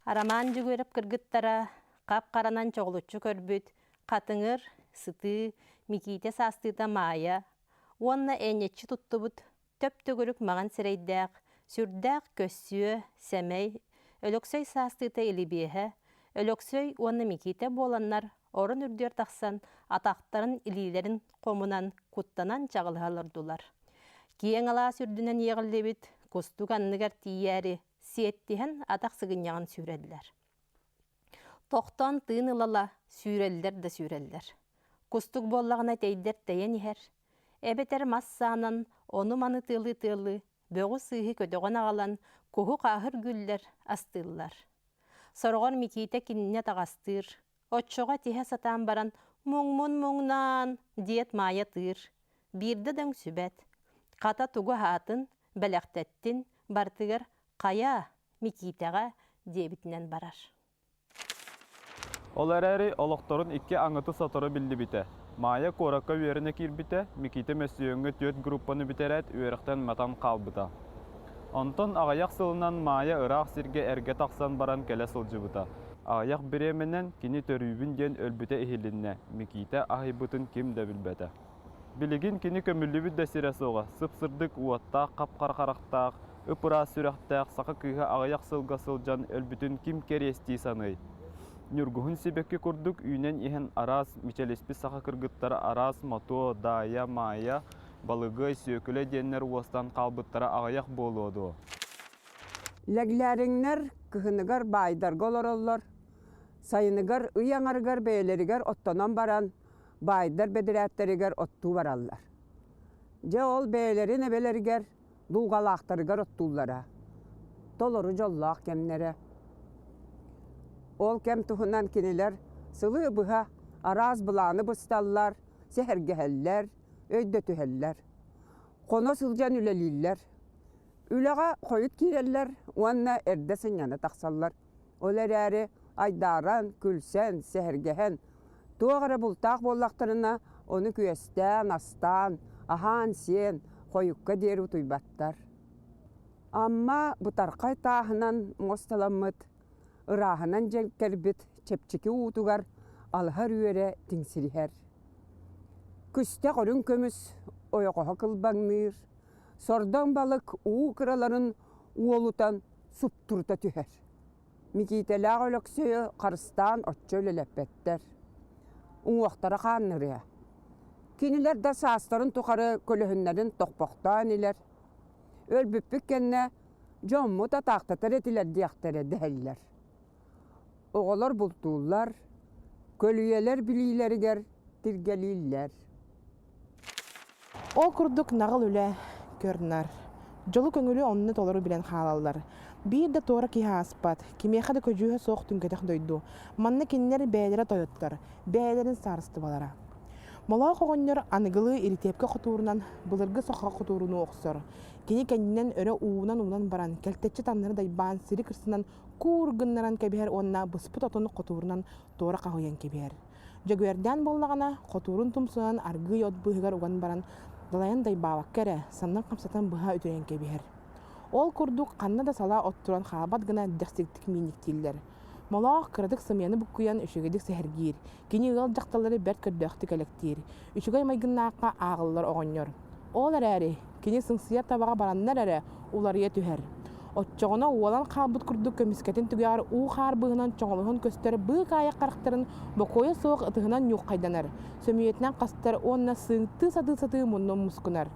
Арамаан Дьөгүөрэп кыргыттара хап-харанан чоҕулуччу көрбүт хатыҥыр, сытыы, Микиитэ саастыыта Маайа уонна энньэччи туттубут төп-төгүрүк маҥан сирэйдээх, сүрдээх көссүө, сэмэй, Өлөксөй саастыыта Илибиэһэ, Өлөксөй уонна Микиитэ буоланнар орон үрдүгэр тахсан атахтарын илиилэрин хомунан куттанан чаҕылыһа олордулар. Киэҥ алаас үрдүнэн иэҕиллибит кустук анныгар тиийээри сиэттиһэн атах сыгынньаҕын сүүрэллэр. Тохтоон тыын ыла-ыла сүүрэллэр да сүүрэллэр. Кустук буоллаҕына тэйдэр тэйэн иһэр, эбэтэр мас саанан ону-маны тыалыы-тыалыы бөҕү-сыыһы көтөҕөн аҕалан куһу-хааһы үргүүллэр, астыыллар. Сороҕор Микиитэ кинини атаҕастыыр, оччоҕо тиһэ сатаан баран «Муҥмун муҥнаан» диэт Маайа тыыр, биирдэ да үҥсүбэт. Хата тугу аһаатын, бэлэхтэттин, барытыгар «Хайа, Микиитэҕэ» диэбитинэн барар. Ол эрээри олохторун икки аҥыты сотору биллибитэ. Маайа куоракка үөрэнэ киирбитэ, Микиитэ мөссүйүөҥҥэ түөрт группаны бүтэрээт үөрэхтэн матан хаалбыта. Онтон аҕыйах сылынан Маайа ыраах сиргэ эргэ тахсан баран кэлэ сылдьыбыта. Аҕыйах бириэмэнэн кини төрүүбүн диэн өлбүтэ иһилиннэ, Микиитэ аһыйбытын ким да билбэтэ. Билигин кини көмүллүбүт да сирэ суоҕа, сып-сырдык уоттаах хап-хара харахтаах, ып-ыраас сүрэхтээх саха кыыһа аҕыйах сылга сылдьан өлбүтүн ким кэриэстии саныай? Ньургуһун сибэкки курдук үүнэн иһэн араас мичэлиспит саха кыргыттара араас Мотуо, Даайа, Маайа, Балыгыай, Сүөкүлэ диэннэр уостан хаалбыттара аҕыйах буолуо дуо? Лэглээриҥнэр кыһыныгар баайдарга олороллор, сайыныгар ый аҥарыгар бэйэлэригэр оттонон баран баайдар бэдэрээттэригэр оттуу бараллар. Дьэ ол бэйэлэрин эбэлэригэр, дулҕалаахтарыгар оттууллара. Толору дьоллоох кэмнэрэ. Ол кэм туһунан кинилэр сылы быһа араас былааны бысталлар, сэһэргэһэллэр, өйдөтүһэллэр. Хоно сылдьан үлэлииллэр. Үлэҕэ хойут киирэллэр уонна эрдэ сынньана тахсаллар. Ол эрээри айдааран, күлсэн, сэһэргэһэн, туох эрэ бултаах буоллахтарына, ону күөстээн, астаан, аһаан-сиэн, хойукка диэри утуйбаттар. Амма бытархай тааһынан муосталаммыт, ырааһынан дьэҥкэрбит чэпчэки уутугар алыһар үөрэ тиҥсириһэр. Күстэх үрүҥ көмүс ойоҕоһо кылбаҥныыр, сордоҥ балык уу кыраларын уолутан суптурута түһэр. Микиитэлээх Өлөксөйү харыстаан оччо үлэлэппэттэр. Уҥуохтара хааннырыа. Кинилэр да саастарын тухары көлөһүннэрин тохпохтоон илэр. Өлбүппүт кэннэ дьоммут атаахтатар этилэр диэхтэрэ дэһэллэр. Оҕолор бултууллар, көлүйэлэр билиилэригэр тиргэлииллэр. Ол курдук наҕыл үлэ, көр-нар. Дьолу көҥүлү онно толору билэн хаалаллар. Биир да туора киһи ааспат, кимиэхэ да көдьүүһэ суох түҥкэтэх дойду. Манна кинилэр бэйэлэрэ тойоттор, бэйэлэрин саарыстыбалара. Молоох оҕонньор аныгылыы иритиэпкэ хотуурунан былыргы саха хотуурунуу охсор. Кини кэннинэн өрө уунан-уунан баран, кэлтэччи таҥнары дайбаан сири кырсынан куур гыннаран кэбиһэр уонна быспыт отун хотуурунан туора хаһыйан кэбиһэр. Дьөгүөрдээн буоллаҕына, хотуурун тумсунан аргыый от быыһыгар уган баран, далайан дайбаабакка эрэ, саннын хамсатан быһа үтүрүйэн кэбиһэр. Ол курдук ханна да салаа от туран хаалбат гына дэхсиктик миинниктииллэр. Молоох кыратык сымыйаны буккуйан үчүгэйдик сэһэргиир, кини ыал дьахталлары бэрт көрдөөхтүк элэктиир, үчүгэй майгыннаахха ааҕыллар оҕонньор. Ол эрээри, кини сыҥсыйар табаҕа бараннар эрэ уларыйа түһэр. Оччоҕуна уолан хаалбыт курдук көмүскэтин түгэҕэр уу-хаар быыһынан чоҥолоһон көстөр быыкаайах харахтарын бокуойа суох ытыһынан ньууххайданар, сөмүйэтинэн хастар уонна сыыҥтыы сатыы-сатыы муннун мускунар.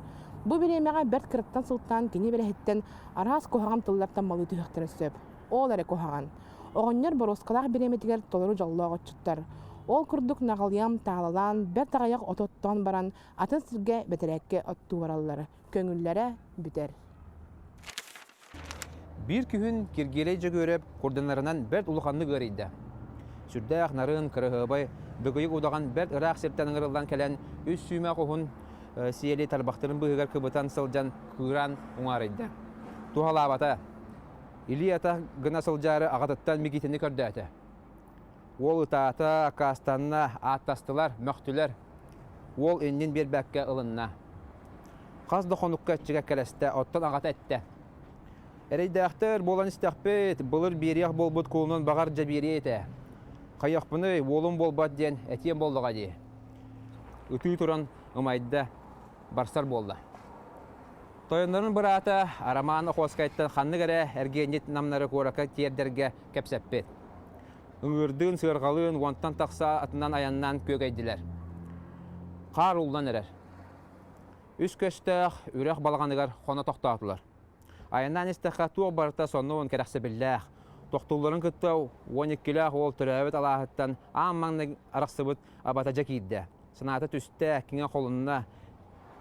Бу бириэмэҕэ бэрт кыраттан сылтаан кини бэлэһиттэн араас куһаҕан тыллартан малыы түһүөхтэрин сөп. Ол эрэ куһаҕан. Оҕонньор боруоскалаах бириэмэтигэр толору дьоллоох отчуттар. Ол курдук наҕылыйан, таалалаан, бэрт аҕыйах оту оттоон баран, атын сиргэ бэтэрээккэ оттуу бараллар. Көҥүллэрэ бүтэр. Биир күһүн Киргиэлэй Дьөгүөрэп курданарынан бэрт улаханнык ыарыйда. Сүрдээх нарын, кыраһыабай, дыгыйык удаҕан бэрт ыраах сиртэн ыҥырыллан кэлэн үс сүүмэх уһун сиэли тарбахтарын быыһыгар кыбытан сылдьан кыыраан уҥаарыйда. Туһалаабата. Илии-атах гына сылдьаары аҕатыттан Микитини көрдөөтө. Уол ытаата, аккаастанна, ааттастылар, мөхтүлэр. Уол иннин биэрбэккэ ылынна. Хас да хонукка иччигэ кэлэстэ, оттон аҕата эттэ. Эрэйдээхтэр буолан истэхпит, былыр биэриэх буолбут кулунун баҕар дьэ биэриэ этэ. Хайыахпыный, уолум буолбат диэн этиэм буоллаҕа дии. Ытыы туран ымайда, барсар буолла. Тойоннорун быраата Арамаан Охуоскайтан ханнык эрэ эргиэнньит намнары куоракка тиэрдэргэ кэпсэппит. Ыҥыырдыын, сыарҕалыын уонтан тахса атынан айаннаан күөгэйдилэр. Хаар ууллан эрэр. Үс көстөөх үрэх балаҕаныгар хоно тохтоотулар. Айаннаан истэххэ туох барыта сонун кэрэхсэбиллээх. Тохтуулларын кытта 12-лээх уол төрөөбүт алааһыттан аан маҥнай арахсыбыт абата дьэ киирдэ. Санаата түстэ, киҥэ холунна.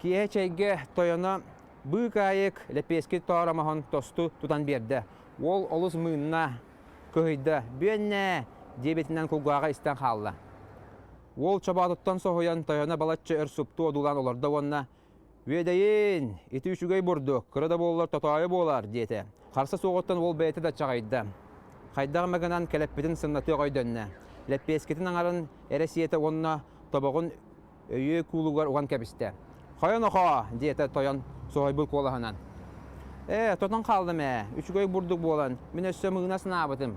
Киэһэ чэйгэ тойоно быыкаайык лэппиэски тооромоһун тосту тутан биэрдэ. Уол олус мыынна, кыһыйда, «Бүөннээ!» диэбитинэн кулгааҕа истэн хаалла. Уол чобоотуттан соһуйан тойоно балачча өр супту одуулаан олордо уонна «Үөдэйин, ити үчүгэй бурдук, кыра да буоллар тотоойу буолар» диэтэ. Харса суоҕуттан уол бэйэтэ да чаҕыйда. Хайдах эмэ гынан кэлэппитин сымнатыах өйдөннө. Лэппиэскитин аҥарын эрэ сиэтэ уонна тобоҕун өйүө куулугар уган кэбистэ. «Хойон нохоо!» диэтэ тойон соһуйбут куолаһынан. «Ээ, тотон хааллым ээ, үчүгэй бурдук буолан, мин өссө мыына санаабытым.